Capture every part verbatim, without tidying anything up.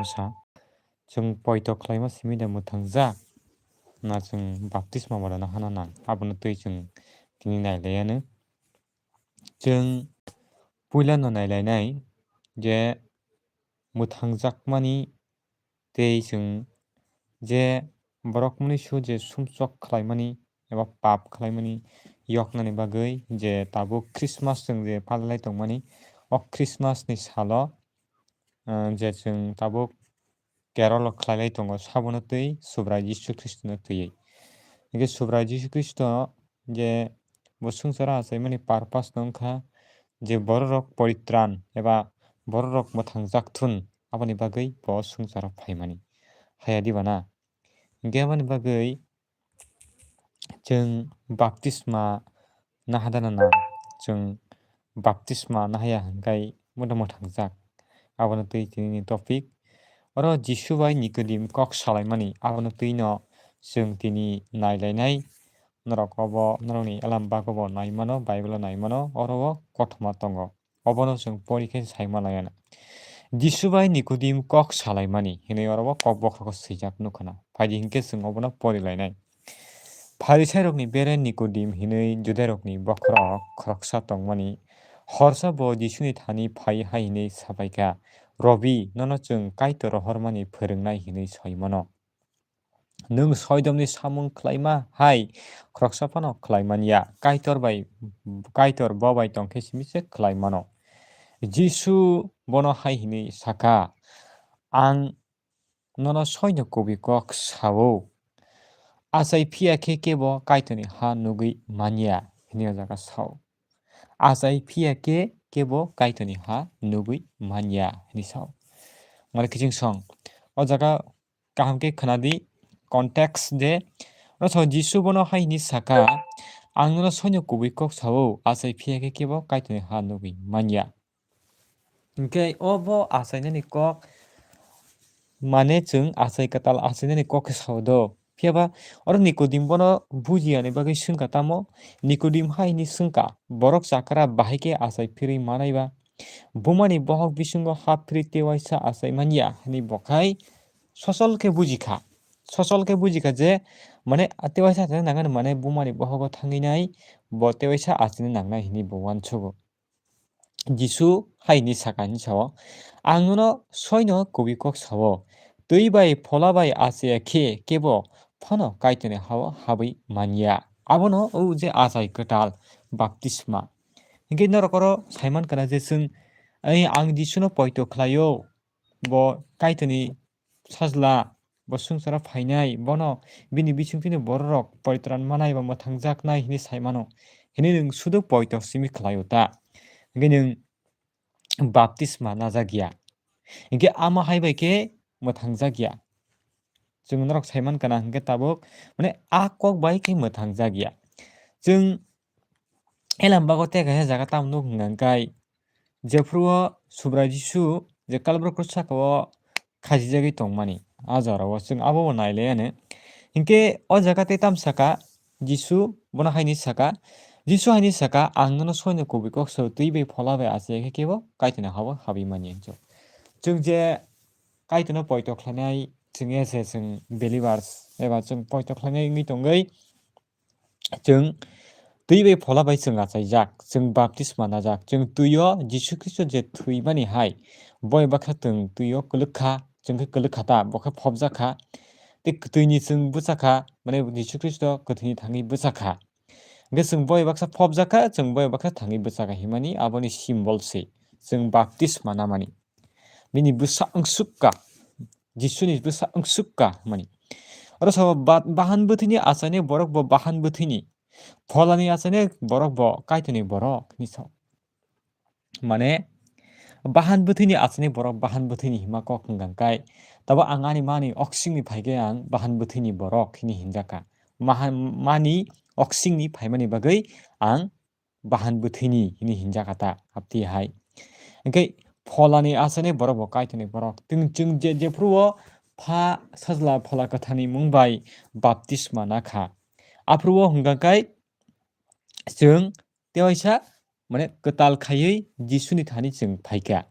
Sa, chwng poito khlaima simi da mwthangjak, na chwng baptisma bo rwna hana nang, abono twi chwng tini nailaiyano. Chwng puilano nailainai je mwthangjakmani tei chwng je borok mwnwisu je sumsok khlaimani eba pap khlaimani yoknani bagwi je tabuk Christmas chwng je palai tongmani, o Christmas ni salo, ah, je chwng tabuk Kerala khlailai tongo, sabono twi Subrai Jisu Khristono twiwi. Hingkhe Subrai Jisu Khristo je bo swngcharo achaimani purpose no wngkha je bororok poritran eba bororok mwthangjak thun, aboni bagwi bo swngcharo phaimani. Haya diba na? Hingkhe aboni bagwi chwng baptisma nahadana nang, chwng baptisma nahaya hwnkhe moto mwthangjak. Abono twi tinini topic. Oro Jisu bai Nikodim kok salaimani, abono twino chwng tini nailainai. Norok obo, norokni alam bago bo naimano, Bible-o naimano, oro o kothoma tongo. Obono chwng pori khe sai manlaiya na. Jisu bai Nikodim kok salaimani hinwi oro o kok bokhrogo swijak nukha na. Phaidi hinkhe chwng obono pori lainai. Pharisairokni bere Nikodim hinwi Judairokni bokhorok khoroksa tongmani. Horsa bo Jisuni thani phai hai hinwi sabaikha, "Robi, nono chwng Kaitor rohormani phwrwngnai hinwi soi mano. Nwng soidomni samung khlaima hai khoroksa phano khlai manya. Kaitor bai, Kaitor bo bai tongkhe simi se khlai mano." Jisu bono hai hinwi sakha, "Ang nono soino kubui kok sao. Achai phiya khe kebo Kaitorni ha nugui manya," hinwi o jaga sao. "Achai phiya khe kebo Kaitorni ha nugui manya," hinwi sao. Mane kiching song. O jaga kaham khe khwnadi context je, oro sao Jisu bono hai hinwi sakha, "Ang nono soino kubui kok sao, achai phiya khe kebo Kaitorni ha nugui manya." Hinkhe obo achainani kok, mane chwng achai kwtal achainani kok khe sao do. Phiya ba oro Nikodim bono bujiya ni bagwi swngkha, tamo? Nikodim hai hinwi swngkha, "Borok chakra bahai khe achai phirwi manai ba? Bumani bohok bisingo hap phirwi tewaisa achai manya?" hinwi bo khai sosol khe bujikha. Sosol khe bujikha je, mane, tewaisa achai nangnai, mane, bumani bohogo thangwi nai bo tewaisa achai nangnai hinwi bo uansugo. Jisu hai hinwi sakha hinwi sao, "Ang nono soino kubui kok sao, twi bai phola bai achaiya khe kebo phano Kaitorni ha-o habwi manya." Abono o je achai kwtal, baptisma. Hinkhe norok oro sai mankha na je chwng, "Ei, ang Jisuno poito khlaio, bo Kaitorni sajla, bo swngcharo phainai, bono bini bisingtwini bororok poitran manai ba mwthangjaknai," hinwi sai mano. Hinwi nwng sudu poito simi khlaio ta? Hinkhe nwng baptisma najak ya. Hinkhe ama hai bai khe mwthangjak ya. Chwng norok sai mankha na hinkhe tabuk, mane, a kok bai khe mwthangjak ya. Chwng elam bago tei kaisa jaga tamo nuk hwnkha hwnkhe, jephuru o Subrai Jisu je Kalbari krus saka o khasijagwi tongmani, a jora o chwng abo bo nai le ani. Hinkhe o jaga tei tamo saka, Jisu bono hai hinwi saka, Jisu hai hinwi saka, "Ang nono soino kubui kok sao, twi bai phola bai achaiya khe kebo Kaitorni ha-o habwi manya," hinwi. Chwng je Kaitorno poito khlainai, chwng ya se chwng believers, eba chwng poito khlainai wngwi tongwi, chwng twi bai phola bai chwng achaijak, chwng baptisma najak, chwng twi o Jisu Khristo je thwimani hai, bo bai baksa chwng twi o kwlwk kha, chwng khe kwlwk kha ta, bo khe phobjak kha, tei kwtwini chwng bwcha kha, mane Jisu Khristo kwthwini thangwi bwcha kha. Hwnkhe chwng bo bai baksa phobjak kha, chwng bo bai baksa thangwi bwcha kha himani aboni symbol se chwng baptisma namani. Bini bwsa wngsuk kha, Jisuni bwsa wngsuk kha hwnmani. Oro sabo ba-, bahan bwthwini achainai borok bo bahan bwthwini, pholani achainai borok bo Kaitorni borok hinwi sao. Mane, bahan bwthwini achainai borok bahan bwthwini hima kok hwnkha hwnkhe, tabo ang ani mani oksingni phai khe ang bahan bwthwini borok hinwi hinjak kha. Mahan-, mani oksingni phaimani bagwi ang bahan bwthwini hinwi hinjak kha ta, hapti hai. Hwnkhe pholani achainai borok bo Kaitorni borok. Chwng, chwng je, jephuru o Pha, Sajla, Phola Kwtharni mung bai baptisma na kha, aphuru o hwnkha khe chwng tewaisa, mane, kwtal khaiwi Jisuni thani chwng phai kha.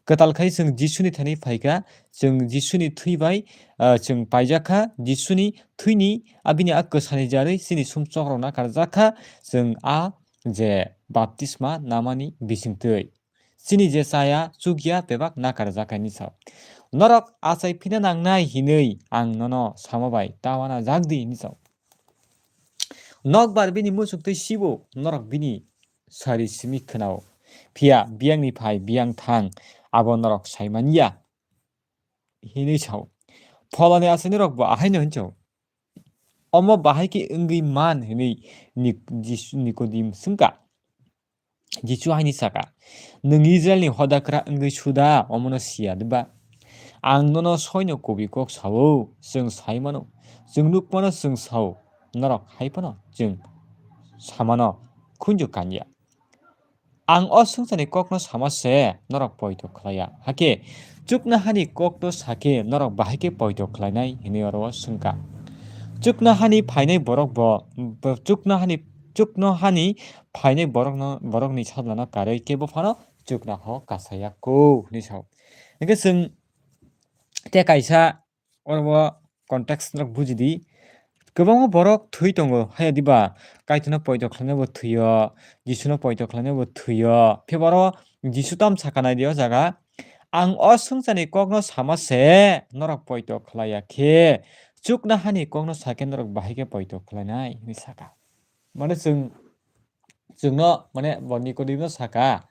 Kwtal khai chwng Jisuni thani phaikha, chwng Jisuni thwi bai, ah, chwng paijakha, Jisuni thwini abini a kwsani jarwi chini sumsokrok nakarjakha, chwng a je baptisma namani bisingtwi. Chini je chaya chukya bebak nakarjakha hinwi sao. Norok achai phina nangnai hinwi ang nono sama bai ta uanajak di hinwi sao. Nokbar bini muchuk twi sibo, norok bini sari simi khwnao. Phiya biyangni phai biyang thang, abo norok sai manya hinwi sao. Pholani achainirokbo ahaino hinwi sao. Omo bahai khe wngwi man hinwi Nik-, Jis-, Nikodim swngkha. Jisu haini saka, "Nwng Israilni hodakra wngwi suda omono siya diba? Ang nono soino kubui kok sao, chwng sai mano, chwng nuk mano, chwng sao, norok hai phano chwng samano khunju kanya. Ang o swngcharni kokno sama se norok poito khlaiya. Hakhe chuknohani kokno sakhe norok bahai khe poito khlainai?" hinwi oro o swngkha. Chuknohani phainai borok bo, bo chuknohani, chuknohani phainai borokno, borokni sajlano karwi kebo phano chuknoho kasaya kho hinwi sao. Hingkhe chwng tei kaisa oro o context rok bujidi. Kwbangma borok thwi tongo, haya diba? Kaitorno poito khlainai bo thwio, Jisuno poito khlainai bo thwio. Phiya oro Jisu tam sakha nai di o jaga, "Ang o swngcharni kokno sama se norok poito khlaiya khe, chuknohani kokno sakhe norok bahai khe poito khlainai?" hinwi sakha. Mane chwng, chwngno, mane bo Nikodimno saka,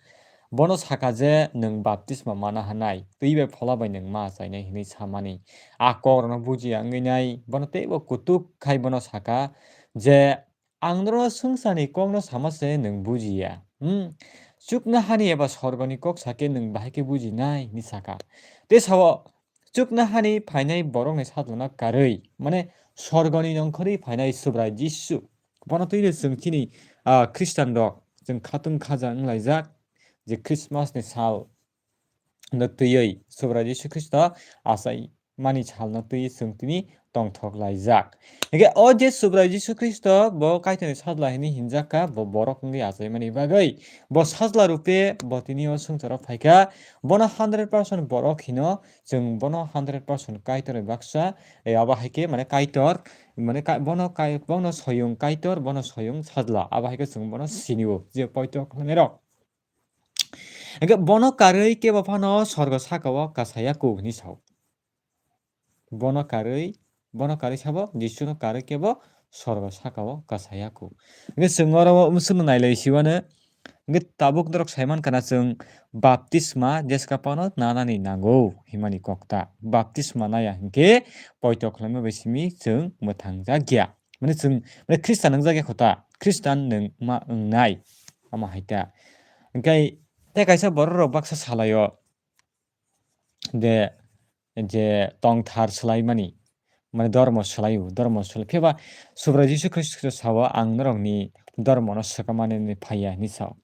bono saka je, "Nwng baptisma mana hanai, twi bai phola bai nwng ma achainai," hinwi samani. A kokrokno bujiya wngwi nai, bono teibo kutuk khai bono saka je, "Ang norokno swngcharni kokno sama se nwng bujiya. Hmm? Chuknohani eba sorgoni kok sakhe nwng bahai khe bujinai?" hinwi saka. Tei sao, chuknohani phainai borokni sajlano karwi, mane sorgoni nongkhorwi phainai Subrai Jisu. Bono twi chwng chini, ah, Khristian rok chwng khatung khaja wnglaijak je Christmas ni sal no twiwi Subrai Jisu Khristo achai mani sal no twiwi chwng tini tongthok laijak. Hingkhe o je Subrai Jisu Khristo bo Kaitorni sajla hinwi hinjak kha, bo borok wngwi achai mani bagwi. Bo sajla rupe bo tini o swngcharo phaikha. Bono hundred percent borok hino, chwng bono hundred percent Kaitorni baksa, e, abo hai khe mane Kaitor, mane ka-, bono kai-, bono soyung Kaitor, bono soyung sajla, abo hai khe chwng bono sinio, je poito khlainairok. Hingkhe bono karwi kebo phano sorgo sakao kasaya kuk hinwi sao. Bono karwi, bono karwi sabo, Jisuno karwi kebo sorgo sakao kasaya kuk. Hingkhe chwng oro o umsukno nailai siwano, hingkhe tabuk norok saiman kana chwng baptisma jeska phano nanani nango himani kokta. Baptisma naya hinkhe poito khlaima bai simi chwng mwthangjakya. Mane chwng, mane Khristan wngjakya kho ta, Khristan nwng ma wngnai. Omo hai ta. Hinkhe tei kaisa borok rok baksa salaio. De, je tongthar swlaimani, mane dormo swlaio, dormo swlai. Phiya ba Subrai Jisu Khristo sao, "Ang norokni dormono swkamani phaiya," hinwi sao.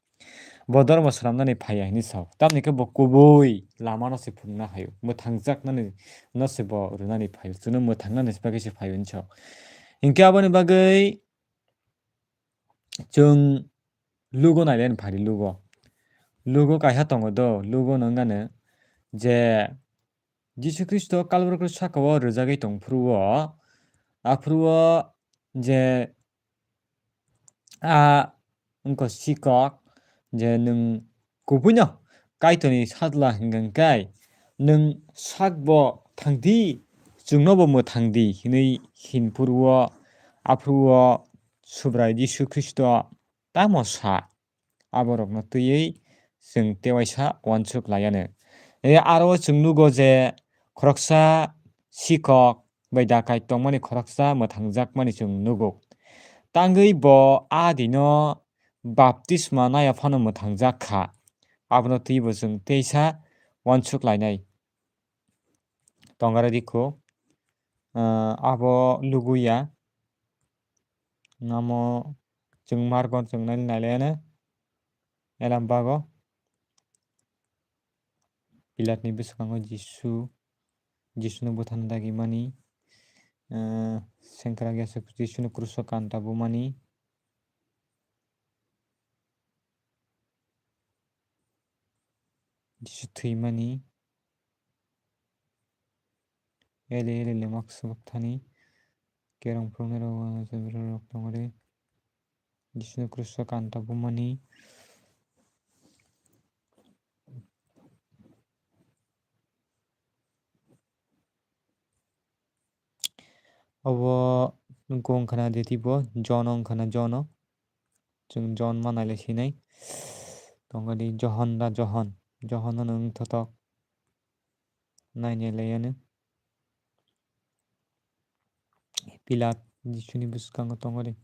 Bo dormo swnamnani phaiya hinwi sao. Tamni khe bo kubui lamano se phunukna phaio. Mwthangjaknani no se bo rwnani phaio. Chwngno mwthangnani bagwi se phaio hinwi sao. Hinkhe aboni bagwi chwng lugo nailaini phari lugo. Lugo kaisa tongo do, lugo no wngkha no je Jisu Khristo Kalbari krus sakao rwjagwi tong phuru o, aphuru o je a wngkha sikok je nwng kubuino Kaitorni sajla hwnkhe nwng sakbo thangdi, chwngnobo mwthangdi hinwi hin phuru o, aphuru o Subrai Jisu Khristo tamo sa, aborokno twiwi chwng tewaisa uansuk laianw. E, aro chwng nugo je khoroksa sikok bai dakai tongmani khoroksa mwthangjakmani chwng nugo. Tangwi bo a dino baptisma naiya phano mwthangjak kha. Abono twibo chwng teisa uansuk lainai. Tongare dikho, ah, abo luguya. Namo chwng margon chwng nai nailayanw. Elam bago Pilatni bwskango Jisu, Jisuno bwthano dagimani, ah, sengkrak yasuk Jisuno kruso kanta bumani. Jisu thwimani, Ele ele le mak swk thani. Kerong phungnai rok, ah, Jisuni rok tongori. Jisuni kruso kanta bumani. Obo wngkha na jeti bo John wngkha na John o. Chwng John ma nailai sinai. Tongodi Johon da Johon. Johon no wng thothok. Nainai lai ano. Pilat Jisuni bwskango tongori.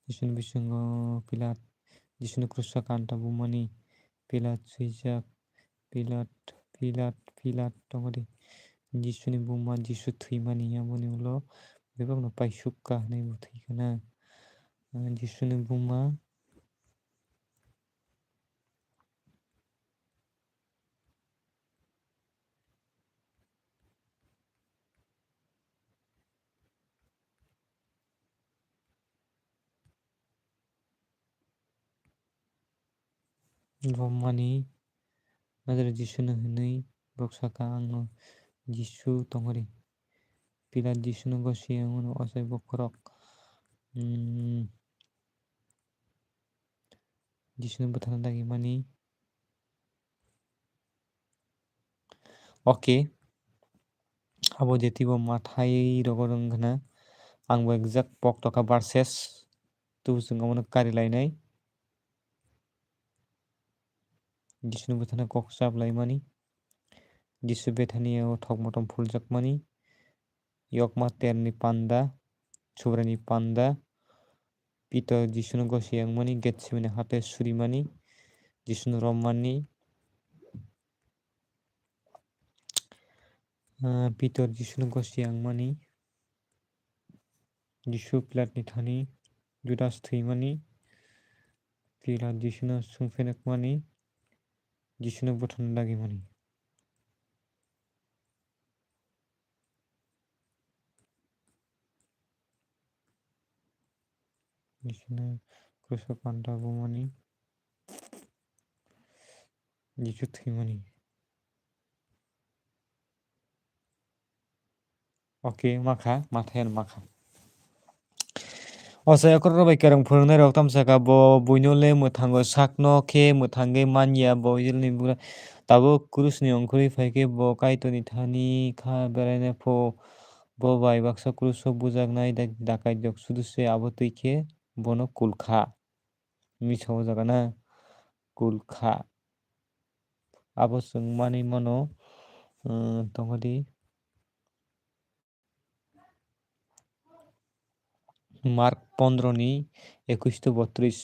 Jisuni bisingo Pilat Jisuni kruso kanta bumani. Pilat swijak. Pilat, Pilat, Pilat tongori. Jisuni buma Jisu thwimani yamoni ulo bebakno paisukka hwnwi bo thwikha na. Jisuni buma Romani Nazareth Jisuno hwnwi borok sakha, "Ang no Jisu tongori." Pilat Jisuno gosiya wngmano ochai bokhorok, mm, Jisuno bwthana dagimani. Okay. Abo jetibo Mathai rogo wngkha na. Ang bo exact pok tokha verses. Tubu chwng omono kari lainai. Jisuni bwthano kok chap laimani. Jisu Bethania o thok motom phuljakmani. Yokma terni panda, Subraini panda, Pitor Jisuno gosiya wngmani, Getsemani hathai surimani, Jisuno romani, ah, Pitor Jisuno gosiya wngmani, Jisu Pilatni thani, Judas thwimani, Pilat Jisuno sungphenukmani, Jisuno bwthano dagimani. Jisuni kruso kanta bumani, Jisu thwimani. Okay, makha, Mathai ano makha. Ochai okrok bai kereng phwrwngnairok tamsaka bo buino le mwthango sakno khe mwthangwi manya bo Israilni bugra tabuk krusni ongkhorwi phai khe bo Kaitorni thani kha beraina pho. Bo bai baksa kruso bujaknai dak-, dakaijwk sudu se abo twi khe bono kulkha. Misa o jaga na kulkha. Abo chwng manwi mano, uh, tongodi. Mark pondro ni ekush to botris.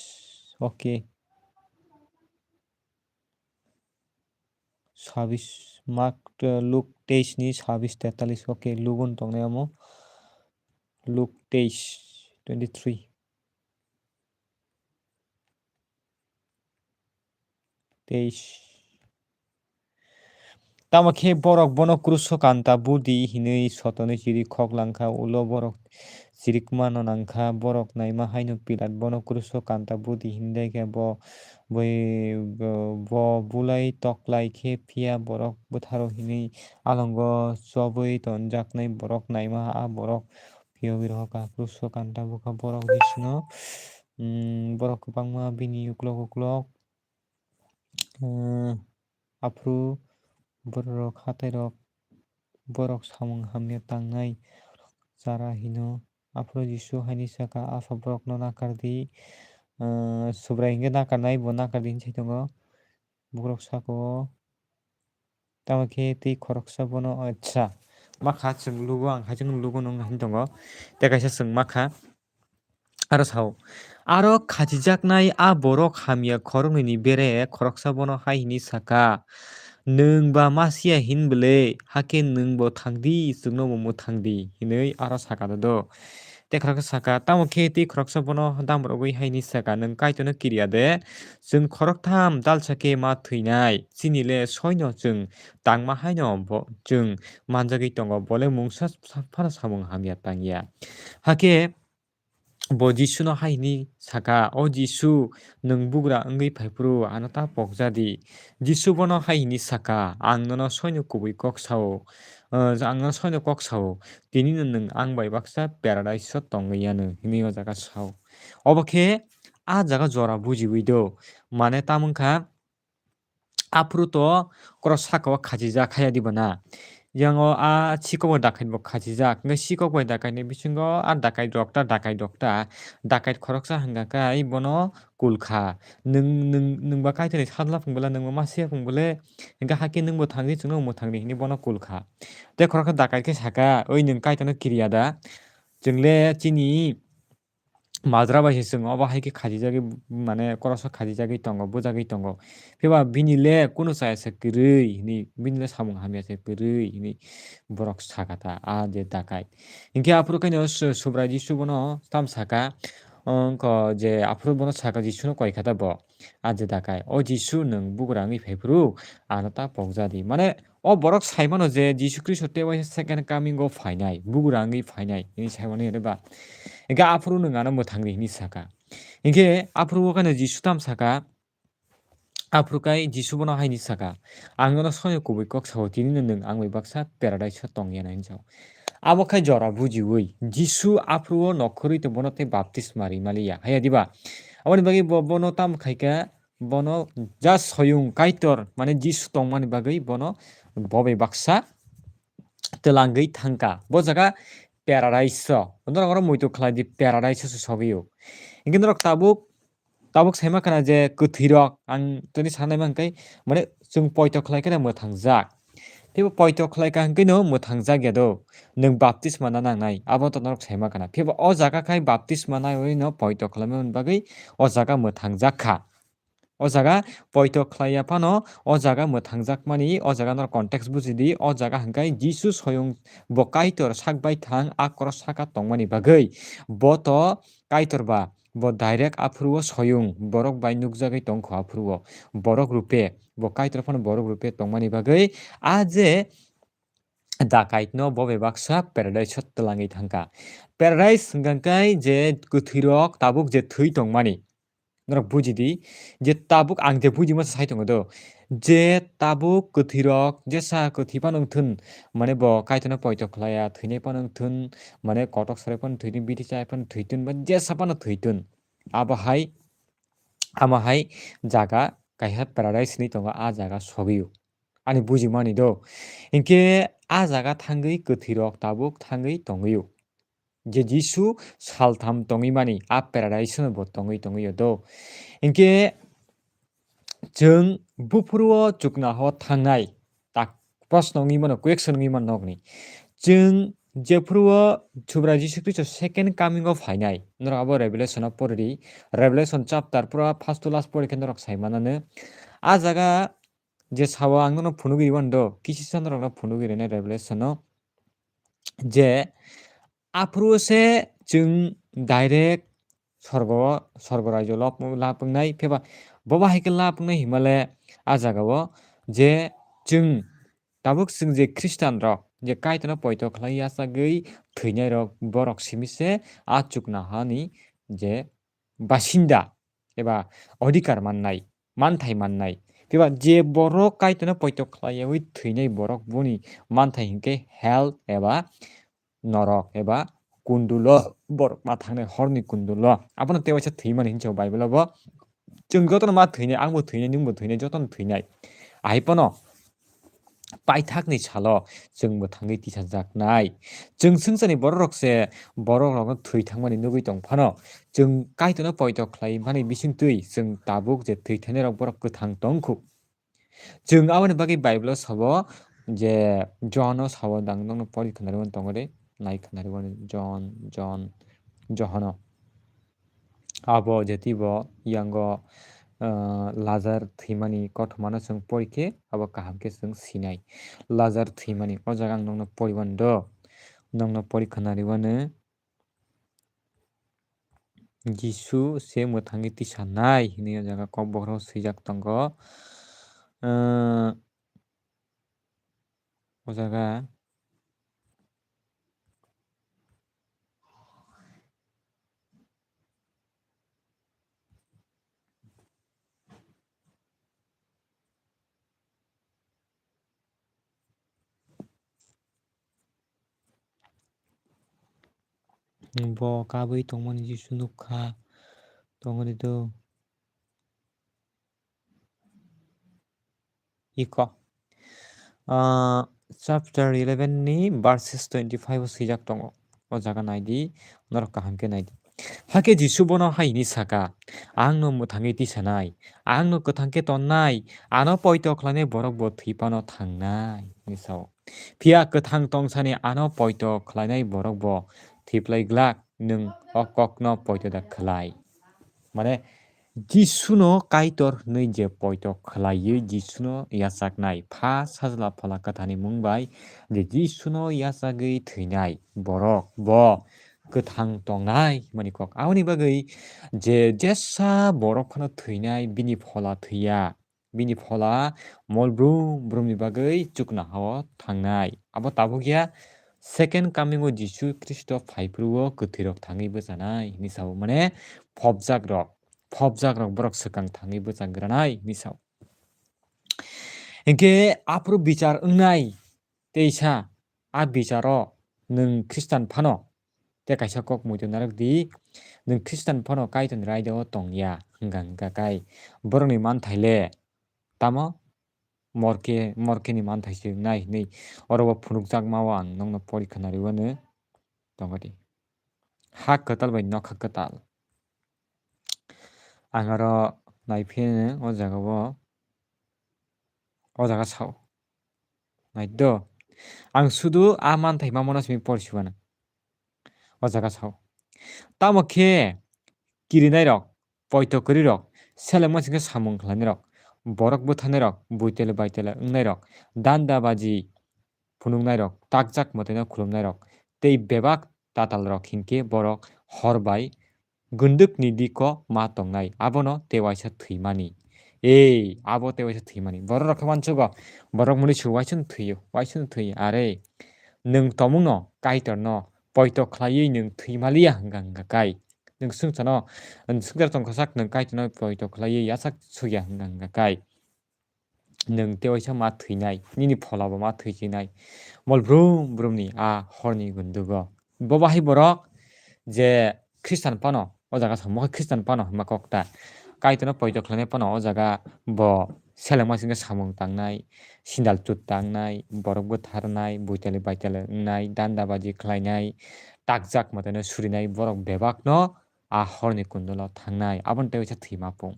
Okay. Sabis, Mark, uh, Luke teis ni sabis tetalis. Okay, Luke on tongnai amo. Luke teis, twenty three. Teis. Tamo khe borok bono kruso kanta budi hinwi sotonwi chiri khok langkha, ulo borok chirikmano nangkha, borok naima haino Pilat bono kruso kanta budi hinwi khe bo, bo, bo bulai toklai khe phiya borok bwtharo hinwi alongo chobwi tonjaknai borok naima a borok phiyogwi rohorkha, kruso kanta bukha borok Jisuno, mm, borok kwbangma bini uklok uklok, mm, aphuru bororok hatairok borok samung hamya tangnai chara hino. Aphuru Jisu haini saka, "Apha, borokno nakardi," ah, Subrai hinkhe nakarnai, bo nakardi hinwi sai tongo. Bokhorok saka o, tamo khe tei khoroksa bono, acha, makha chwng lugo, ang hai chwng lugo nung hai tongo. Tei kaisa chwng makha. Aro sao, aro khachijaknai a borok hamya khoroknwini bere khoroksa bono hai hwnwi saka, "Nwng ba Masia hin bwle, hakhe nwng bo thangdi, chwngno bo mwthangdi," hinwi aro saka dodo. Tei khoroksa saka, tamo khe tei khoroksa bono damrogwi hai hwnwi saka, "Nwng Kaitorno kiriya de, chwng khoroktham dalsa khe ma thwinai, chini le soino chwng tangma haino bo chwng manjagwi tongo, bo le mungsa phano samung hamya tangya." Hakhe bo Jisuno hai hwnwi saka, "O Jisu, nwng bugra wngwi phai phuru ano ta pokja di." Jisu bono hai hwnwi saka, "Ang nono soino kubui kok sao, ah, ang no soino kok sao, tini no nwng ang bai baksa paradise o tongwi yanu, hinwi o jaga sao. Obo khe a jaga jora bujiwi do, mane tamo wngkha, aphuru to cross saka o khachijak haya diba na? Yang o a sikok bai dakait bo khachijak, hwnkhe sikok bai dakait ni bisingo a dakait rok ta, dakait rok ta, dakait khoroksa hwnkha khe ai bono kul kha. Nwng, nwng, nwng ba Kaitor ni sajla phung bole, nwng bo ma siya phung bole, hwnkhe hakhe nwng bo thang di, chwng no bo mwthang di hinwi bono kul kha. Tei khoroksa dakait khe saka, "Oi nwng Kaitor no kiriya da? Chwng le chini majra bai se chwng obo hai khe khachijagwi, mane cross o khachijagwi tongo, bujagwi tongo. Phiba bini le kunu chaya se kwrwi hinwi, bini le samung hamya se kwrwi," hinwi borok saka ta, a je dakait. Hinkhe aphuru khe no Su-, Subrai Jisu bono tam saka, wngkha je aphuru bono saka, Jisu no koi kha ta bo, a je dakait. "O Jisu, nwng bugra wngwi phai phuru ano ta pokja di." Mane, o borok sai mano je Jisu Khristo tei waisa second coming o phainai, bugra wngwi phainai hinwi sai mano, ere ba? Hinkhe aphuru nwng ano mwthang di hinwi saka. Hinkhe aphuru o khe no Jisu tam saka, aphuru kai Jisu bono hai hinwi saka, "Ang nono soino kubui kok sao, tini no nwng ang bai baksa paradise o tong ya nai," hinwi sao. Abo khai jora bujiwi Jisu aphuru o nokhorwi tei bono tei baptisma ri maliya, haya diba? Aboni bagwi bo, bono tam khai kha, bono ja soyung Kaitor, mane Jisu tongmani bagwi bono bo bai baksa twlangwi thangkha. Bo jaga paradise o. Norok oro muitu khlai di, paradise o se sogwi o. Hinkhe norok tabuk, tabuk saima khana je kwthwi rok, ang tini sanai mankhe, mane chwng poito khlai kheno mwthangjak. Phibo poito khlai kha hinkhe no mwthangjak ya do. Nwng baptisma na nangnai, abo to norok saima khana. Phibo o jaga khai baptisma naiwi no poito khlaimani bagwi o jaga mwthangjak kha. O jaga poito khlaiya phano, o jaga mwthangjakmani, o jaga norok context buji di, o jaga hwnkhe Jisu soyung bo Kaitor sak baithang a cross saka tongmani bagwi. Bo to Kaitor ba, bo direct aphuru o soyung borok bai nukjagwi tongkho aphuru o. Borok rupe, bo Kaitor phano borok rupe tongmani bagwi a je dakait no bo bai baksa paradise o twlangwi thangkha. Paradise hwnkha khe je kwthwi rok tabuk je thwi tongmani. Norok buji di, je tabuk ang je bujima sai tongo do, je tabuk kwthwi rok jesa kwthwi phano wng thun, mane bo Kaitor no poito khlaiya thwinai phano wng thun, mane kotok sarai phano thwi thun, bithi chai phano thwi thun, ba jesa phano thwi thun, abo hai, amo hai jaga kaisa paradise hinwi tongo, a jaga sogwi o. Ani bujimani do, hinkhe a jaga thangwi kwthwi rok tabuk thangwi tongwi o. Je Jisu saltham tongwi mani, a paradise-o bo tongwi tongwi o do. Hinkhe chwng buphuru o chukna ho thangnai, tak proshno wngwi mano, question wngwi mano nokni. Chwng jephuru o Subrai Jisu Khristo second coming o phainai, norok abo Revelation o pori di, Revelation chapter pura first to last pori khe norok sai manano. A jaga je sao ang nono phunugwi rwmani do, kisisa norokno phunugwi rwnai Revelation o, je aphuru se chwng direct sorgo, sorgo rajyo lap-, lapwngnai, phiba bobo hai khe lapwngnai himale a jagao je chwng tabuk chwng je Khristan rok je Kaitorno poito khlai yachagwi thwinai rok, borok simi se a chukna hani je basinda eba odhikar mannai, manthai mannai. Phiba je borok Kaitorno poito khlaiyawi thwinai borok boni manthai hinkhe hell eba norok eba kundulo borok ma thangnai horni kundulo. Abono tei waisa thwimani hinwi Bible o bo. Chwng jotono ma thwinai, angbo thwinai, nwngbo thwinai, jotono thwinai. Ahai phano paithakni salo chwng mwthangwi tisajaknai. Chwng swngcharni bororok se borokrokno thwi thangmani nugwi tong phano, chwng Kaitorno poito khlai mani bisingtwi chwng tabuk je thwi thangnai rok borok kwthang tong kho. Chwng aboni bagwi Bible-o sabo je Johano sabo, dang nokno pori khwnarwi mani tongo de, nai khwnarwi mani John, John, Johano. Abo jeti bo yango, ah, Lazar thwimani kothomano chwng pori khe abo kaham khe chwng sinai. Lazar thwimani, o jaga ang nokno pori mani do, nokno pori khwnarwi mani. Jisu se mwthangwi tisanai hinwi o jaga kokbokhoro swijak tongo. Ah, o jaga Bo kabui tongmani Jisu nukha, tongoni do. Iko. Ah, chapter eleven ni verses twenty-five o swijak tongo. O jaga naidi, norok kaham khe naidi. Hakhe Jisu bono hai hwnwi saka, "Ang no mwthangwi tisanai, ang no kwthang khe tonnai, ano poito khlainai borok bo thwi phano thangnai," hwnwi sao. Phiya kwthang tongsani ano poito khlainai borok bo thwiplai glak, nwng o kokno poito da khlai? Mane, Jisuno Kaitor hwnwi je poito khlaiwi Jisuno yachaknai, Pha, Sajla, Phola Kwtharni mung bai je Jisuno yachagwi thwinai borok bo kwthang tongnai hwnmani kok. Aboni bagwi je jesa borok phano thwinai, bini phola thwiya, bini phola mol brum brumni bagwi chuknohao thangnai. Abo tabukya second coming o Jisu Khristo phaiphuru o kwthwirok thangwi bwchanai hwnwi sao, mane phobjakrok, phobjakrok borok swkang thangwi bwchagranai hwnwi sao. Hinkhe aphuru bichar wngnai teisa, a bicharo nwng Khristan phano, tei kaisa kok muitu narwk di, nwng Khristan phano Kaitorni raida o tongya hwnka hwnka kai borokni manthai le tamo morke, morkeni manthai se wngnai hwnwi oro bo phunukjakma o ang nokno porikha nariwano tongkha di. Ha kwtal bai nokha kwtal. Ang aro naiphino o jaga o, o jaga sao. Nai do. Ang sudu a manthai mamano simi porsiwana. O jaga sao. Tamo khe kirinairok, poito kwrwirok, selengma singkhe samung khlainairok, borok bwtharnairok, buitele baitele wngnairok, dandabaji phunuknairok, takjak mwtaino khulumnairok, tei bebak tatalrok hinkhe borok hor bai gundukni diko ma tongnai, abono tei waisa thwimani. Ei, abo tei waisa thwimani. Bororok khe uansugo, borok muli su waisano thwiyo, waisano thwiyo. Are, nwng tomungno, Kaitorno poito khlaiwi nwng thwimaliya hwnka hwnka kai. Nwng swngcharno, swngchar tongkha sak nwng Kaitorno poito khlaiwi yachak sukya hwnka hwnka kai. Nwng tei waisa ma thwinai, nini phola bo ma thwi chinai. Mol brum brumni a horni gundugo. Bo bahai borok je Khristan phano, o jaga samo khe Khristan phano hwnma kok ta. Kaitorno poito khlainai phano o jaga bo selengma singkhe samung tangnai, sindal chut tangnai, borok bwtharnai, buitali baitali wngnai, dandabaji khlainai, takjak mwtaino surinai borok bebakno a horni kundulo thangnai, aboni tei waisa thwima pung.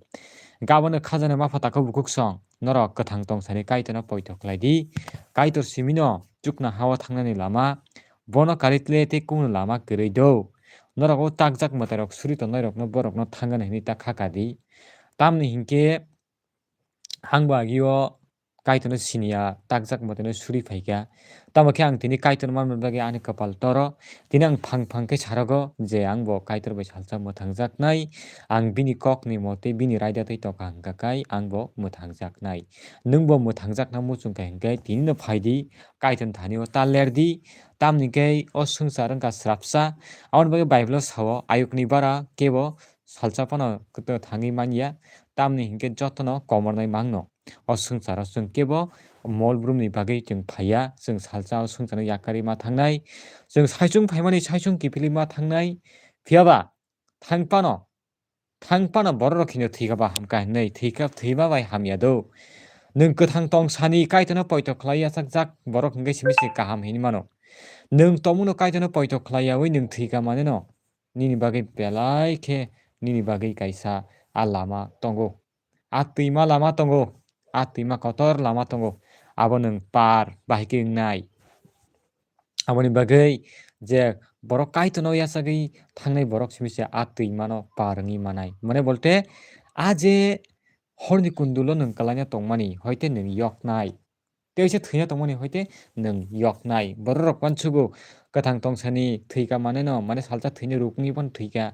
Hinkhe abono khajana ma pha takhuk bukhuk song, norok kwthang tongsani Kaitorno poito khlai di. Kaitor simino chuknohao thangnani lama, bono karitle tei kungno lama kwrwi do. Norok o takjak mwtairok suri tongnairokno borokno thangani hwnwi ta kha ka di. Tamni hinkhe ang bo agio Kaitorno siniya, takjak mwtaino suri phaikha. Tamo khe ang tini Kaitor manmani bagwi ani kwpal toro. Tini ang phang phang khe sarogo je ang bo Kaitor bai salsa mwthangjaknai. Ang bini kokni motwi bini raida twi tokha hwnkha kai ang bo mwthangjaknai. Nwng bo mwthangjakna muchung kha hwnkhe tinino phai di, Kaitorni thani o ta ler di. Tamni khe o swngchar wngkha srapsa. Aboni bagwi Bible o sao, ayukni bara kebo salsa phano kwtwk thangwi manya. Tamni hinkhe jotono komornai mangno. O swngcharo chwng kebo mol brumni bagwi chwng phaiya, chwng salsa o swngcharno yakarwi ma thangnai, chwng saichung phaimani saichung kiphilwi ma thangnai. Phiyaba thang phano, thang phano bororok hino thwikha ba hamkha hinwi, thwikha, thwima bai hamya do. Nwng kwthang tongsani Kaitorno poito khlai yachakjak borok hinkhe simi se kaham hinwi mano. Nwng tomungno Kaitorno poito khlai yaui nwng thwikha manwino, nini bagwi belai khe, nini bagwi kaisa a lama tongo. A twima lama tongo, a twima kotor lama tongo, abo nwng par bahai khe wngnai. Aboni bagwi je borok Kaitorno yachagwi thangnai borok simi se a twimano par wngwi manai. Mane bolte a je horni kundulo nwng kwlaina tongmani, hoite nwng yoknai. Tei se thwina tongmani hoite nwng yoknai. Bororok uansugo kwthang tongsani thwikha maneno, mane salsa thwini rukni phano thwikha,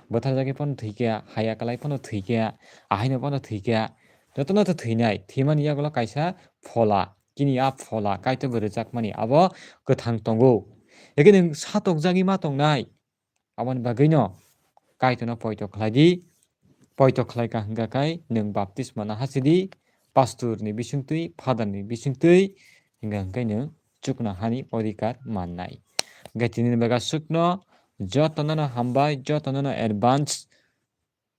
bwtharjakni phano thwikha, haya kwlai phano thwikha, ahaino phano thwikha. Jotono to thwinai, thwimani yagulo kaisa phola, chini a phola Kaitor bai rwjakmani abo kwthang tongo. Eke nwng satokjagwi ma tongnai. Aboni bagwino Kaitorno poito khlai di. Poito khlai kha hwnkha khai nwng baptisma naha si di, pastor ni bisingtwi, father ni bisingtwi, hwnkha hwnkhe nwng chuknohani odhikar mannai. Hwnkhe tini ni bagwi aswkno Jotono no hambai, jotono no advance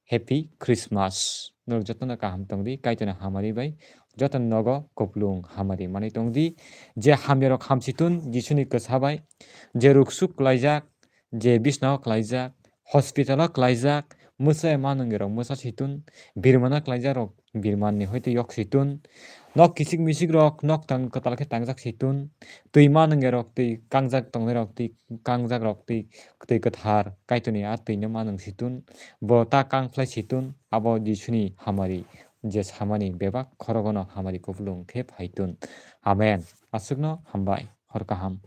Happy Christmas. Norok jotono kaham tongdi, Kaitorni hamari bai jotono nogo kupulung hamari manwi tongdi. Je hamyarok hamsitun Jisuni kwsa bai, je ruksuk klaijak, je bisnao klaijak, hospitalo klaijak, mwsa manwngirok mwsa situn, birmana klaijakrok birmanni hoite yok situn, nok kisik misikrok nok tang kwtal khe tangjak situn, twi manwngirok twi kangjak tongnairok twi kangjakrok twi twi kwthar Kaitorni a twino manwng situn, bo ta kangphlai situn, abo Jisuni hamari je samani bebak khorogono hamari kupulung khe phaitun. Amen. Aswkno hambai, hor kaham.